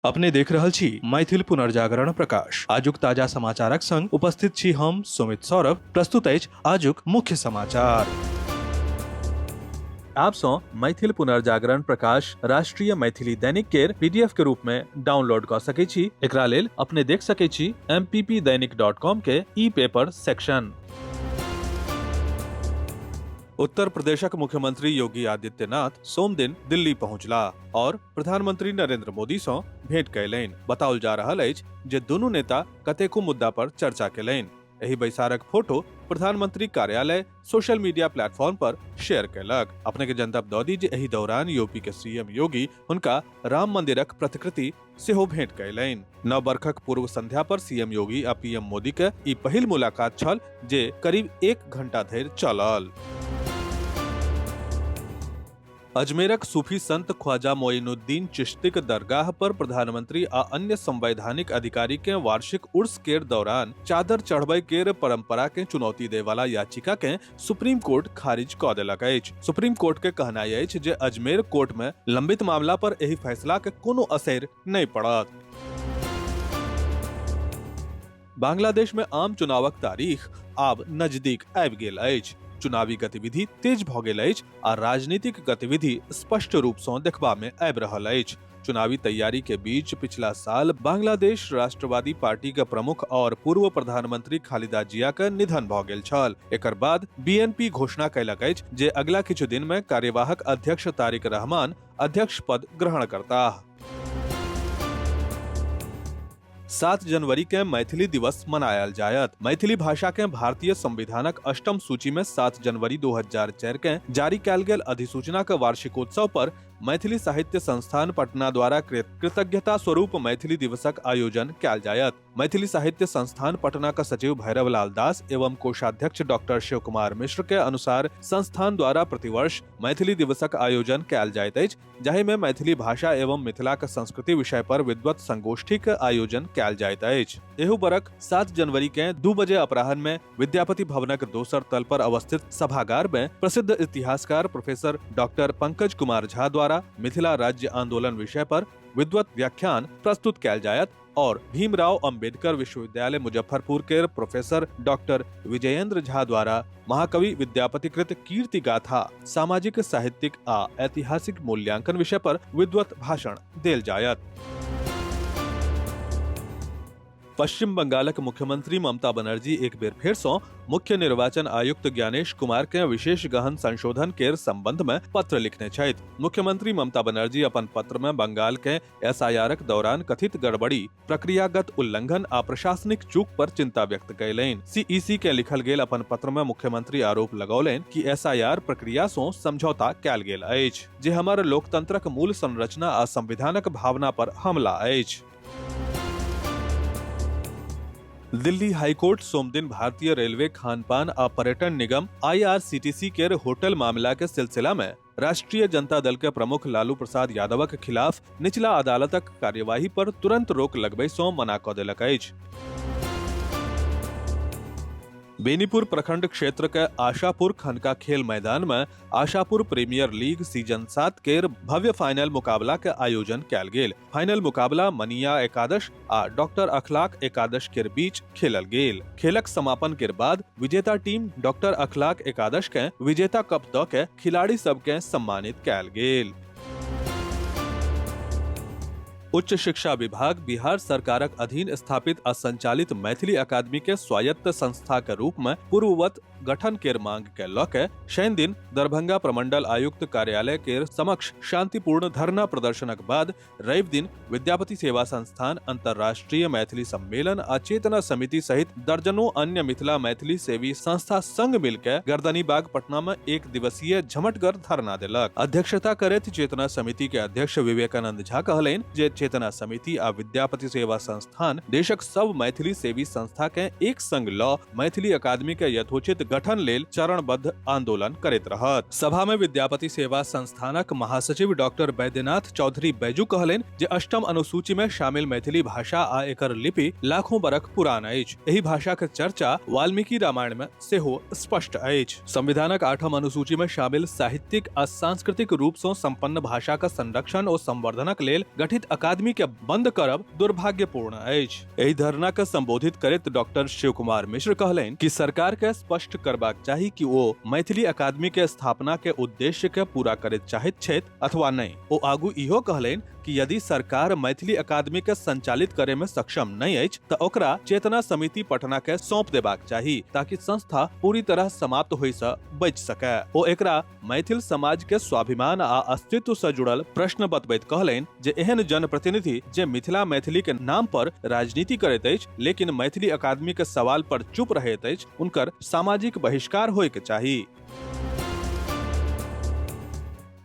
अपने देख रहल छी मैथिल पुनर्जागरण प्रकाश। आजुक ताजा समाचारक संग उपस्थित छी हम सुमित सौरभ। प्रस्तुत अछि आजुक मुख्य समाचार। आप सँ मैथिल पुनर्जागरण प्रकाश राष्ट्रीय मैथिली दैनिक केर पीडीएफ के रूप में डाउनलोड कऽ सकै छी। एकरा लेल अपने देख सकै छी mppdainik.com के ई पेपर सेक्शन। उत्तर प्रदेशक मुख्यमंत्री योगी आदित्यनाथ सोमदिन दिल्ली पहुंचला और प्रधानमंत्री नरेंद्र मोदी सँ भेंट कयलनि। बताओल जा रहल अछि जे दुनू नेता कतेको मुद्दा पर चर्चा कयलनि। एहि बैसारक फोटो प्रधानमंत्री कार्यालय सोशल मीडिया प्लेटफॉर्म पर शेयर कयलक। अपने के जनतब दऽ दी जे एहि दौरान यूपी के सीएम योगी हुनका राम मंदिरक प्रतिकृति सेहो भेंट कयलनि। नव बरखक पूर्व संध्या पर सीएम योगी आ पीएम मोदी के ई पहिल मुलाकात छल जे करीब 1 घंटा धरि चलल। अजमेरक सूफी संत ख्वाजा मोइनुद्दीन चिश्तीक दरगाह पर प्रधानमंत्री आ अन्य संवैधानिक अधिकारी के वार्षिक उर्स केर दौरान चादर चढ़बै केर परंपरा के चुनौती देय वाला याचिका के सुप्रीम कोर्ट खारिज कऽ देलक अछि। सुप्रीम कोर्ट के कहनाइ अछि जे अजमेर कोर्ट में लंबित मामला पर एहि फैसला के कोनो असर नहि पड़त। बांग्लादेश में आम चुनावक तारीख आब नजदीक आबि गेल अछि। चुनावी गतिविधि तेज भऽ गेल अछि आ राजनीतिक गतिविधि स्पष्ट रूप सँ देखबा में आबि रहल अछि। चुनावी तैयारी के बीच पिछला साल बांग्लादेश राष्ट्रवादी पार्टी के प्रमुख और पूर्व प्रधानमंत्री खालिदा जिया के निधन भऽ गेल छल। एकर बाद बीएनपी घोषणा कयलक अछि जे अगला किछु दिन में कार्यवाहक अध्यक्ष तारिक रहमान अध्यक्ष पद ग्रहण करताह। 7 जनवरी के मैथिली दिवस मनायल जायत। मैथिली भाषा के भारतीय संविधानक अष्टम सूची में 7 जनवरी 2004 के जारी कयल गेल अधिसूचना के वार्षिकोत्सव पर मैथिली साहित्य संस्थान पटना द्वारा कृतज्ञता स्वरूप मैथिली दिवसक आयोजन कयल जायत। मैथिली साहित्य संस्थान पटना का सचिव भैरव लाल दास एवं कोषाध्यक्ष डॉक्टर शिव कुमार मिश्र के अनुसार संस्थान द्वारा प्रतिवर्ष मैथिली दिवसक आयोजन कयल जाइत अछि, जाहि में मैथिली भाषा एवं मिथिलाक संस्कृति विषय पर विद्वत संगोष्ठी के आयोजन कयल जाइत अछि। एहू बरख 7 जनवरी के 2 बजे अपराह्न में विद्यापति भवनक दोसर तल पर अवस्थित सभागार में प्रसिद्ध इतिहासकार प्रोफेसर डॉक्टर पंकज कुमार झा द्वारा मिथिला राज्य आंदोलन विषय पर विद्वत व्याख्यान प्रस्तुत कयल जायत और भीमराव अंबेडकर विश्वविद्यालय मुजफ्फरपुर के प्रोफेसर डॉक्टर विजयेंद्र झा द्वारा महाकवि विद्यापति कृत कीर्ति गाथा सामाजिक, साहित्यिक आ ऐतिहासिक मूल्यांकन विषय पर विद्वत भाषण देल जायत। पश्चिम बंगालक मुख्यमंत्री ममता बनर्जी एक बेर फेर सँ मुख्य निर्वाचन आयुक्त ज्ञानेश कुमार के विशेष गहन संशोधन केर संबंध में पत्र लिखने छथि। मुख्यमंत्री ममता बनर्जी अपन पत्र में बंगाल के एसआईआरक दौरान कथित गड़बड़ी, प्रक्रियागत उल्लंघन आ प्रशासनिक चूक पर चिंता व्यक्त कयलनि। सीईसी के लिखल गेल अपन पत्र में मुख्यमंत्री आरोप लगौलनि कि एसआईआर प्रक्रिया सँ समझौता कयल गेल अछि, जे हमर लोकतंत्रक मूल संरचना आ संविधानक भावना पर हमला अछि। दिल्ली हाईकोर्ट सोमदिन भारतीय रेलवे खानपान आ पर्यटन निगम आईआरसीटीसी केर होटल मामला के सिलसिला में राष्ट्रीय जनता दल के प्रमुख लालू प्रसाद यादवक खिलाफ निचला अदालतक कार्यवाही पर तुरंत रोक लगबै सँ मना कऽ देलक अछि। बेनीपुर प्रखंड क्षेत्र के आशापुर खनका खेल मैदान में आशापुर प्रीमियर लीग सीजन 7 केर भव्य फाइनल मुकाबला के आयोजन कयल गेल। फाइनल मुकाबला मनिया एकादश आ डॉक्टर अखलाक एकादश केर बीच खेलल गेल। खेलक समापन केर बाद विजेता टीम डॉक्टर अखलाक एकादश के विजेता कप दऽ के खिलाड़ी सबके सम्मानित कयल गेल। उच्च शिक्षा विभाग बिहार सरकारक अधीन स्थापित आ संचालित मैथिली अकादमी के स्वायत्त संस्था के रूप में पूर्ववत गठन केर मांग के लऽ के शनि दिन दरभंगा प्रमंडल आयुक्त कार्यालय केर समक्ष शांतिपूर्ण धरना प्रदर्शनक बाद रवि दिन विद्यापति सेवा संस्थान, अंतर्राष्ट्रीय मैथिली सम्मेलन आ चेतना समिति सहित दर्जनों अन्य मिथिला मैथिली सेवी संस्था संग मिलके गर्दनीबाग पटना में एक दिवसीय झमटगर धरना देलक। अध्यक्षता करैत चेतना समिति के अध्यक्ष विवेकानंद झा कहलनि जे चेतना समिति आ विद्यापति सेवा संस्थान देशक सब मैथिली सेवी संस्था के एक संग ल मैथिली अकादमी के यथोचित गठन लेल चरणबद्ध आंदोलन करैत रहत। सभा में विद्यापति सेवा संस्थानक महासचिव डॉक्टर बैद्यनाथ चौधरी बैजू कहलनि जे अष्टम अनुसूची में शामिल मैथिली भाषा आ एकर लिपि लाखों बरख पुरान अछि। एहि भाषा के चर्चा वाल्मीकि रामायण में सेहो स्पष्ट अछि। संविधानक आठम अनुसूची में शामिल साहित्यिक आ सांस्कृतिक रूप सँ संपन्न भाषा के संरक्षण ओ संवर्धनक लेल गठित अकादमी अकादमी के बंद करब दुर्भाग्यपूर्ण अछि। एहि धरना के संबोधित करैत डॉक्टर शिव कुमार मिश्र कहलनि कि सरकार के स्पष्ट करबाक चाही कि ओ मैथिली अकादमी के स्थापना के उद्देश्य के पूरा करैत चाहैत छथि अथवा नहि। ओ आगू इहो कहलनि कि यदि सरकार मैथिली अकादमी के संचालित करे में सक्षम नहीं अछि त ओकरा चेतना समिति पटना के सौंप देबाक चाही ताकि संस्था पूरी तरह समाप्त होय से बचि सके। ओ एकरा मैथिल समाज के स्वाभिमान आ अस्तित्व से जुड़ल प्रश्न बतबैत कहलनि जे एहन जनप्रतिनिधि जे मिथिला मैथिली के नाम पर राजनीति करैत अछि लेकिन मैथिली अकादमी के सवाल पर चुप रहैत अछि, उनकर सामाजिक बहिष्कार होय के चाही।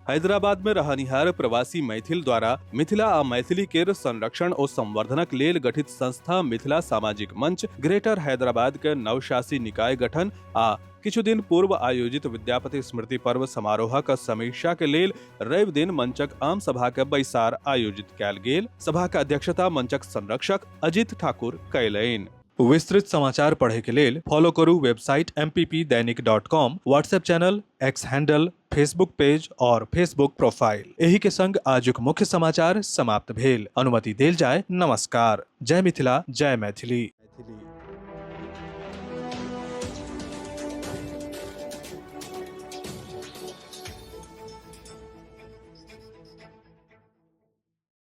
हैदराबाद में रहनिहार प्रवासी मैथिल द्वारा मिथिला आ मैथिली केर संरक्षण ओ संवर्धनक लेल गठित संस्था मिथिला सामाजिक मंच ग्रेटर हैदराबाद के नवशासी निकाय गठन आ किछु दिन पूर्व आयोजित विद्यापति स्मृति पर्व समारोहक समीक्षा के लेल रवि दिन मंचक आम सभा के बैसार आयोजित कयल गेल। सभा के अध्यक्षता मंचक संरक्षक अजित ठाकुर कयलनि। विस्तृत समाचार पढ़े के लेल फॉलो करू website mppdainik.com, WhatsApp channel, X handle, Facebook page और फेसबुक प्रोफाइल। एही के संग आजुक मुख्य समाचार समाप्त भेल। अनुमति देल जाय। नमस्कार। जय मिथिला, जय मैथिली।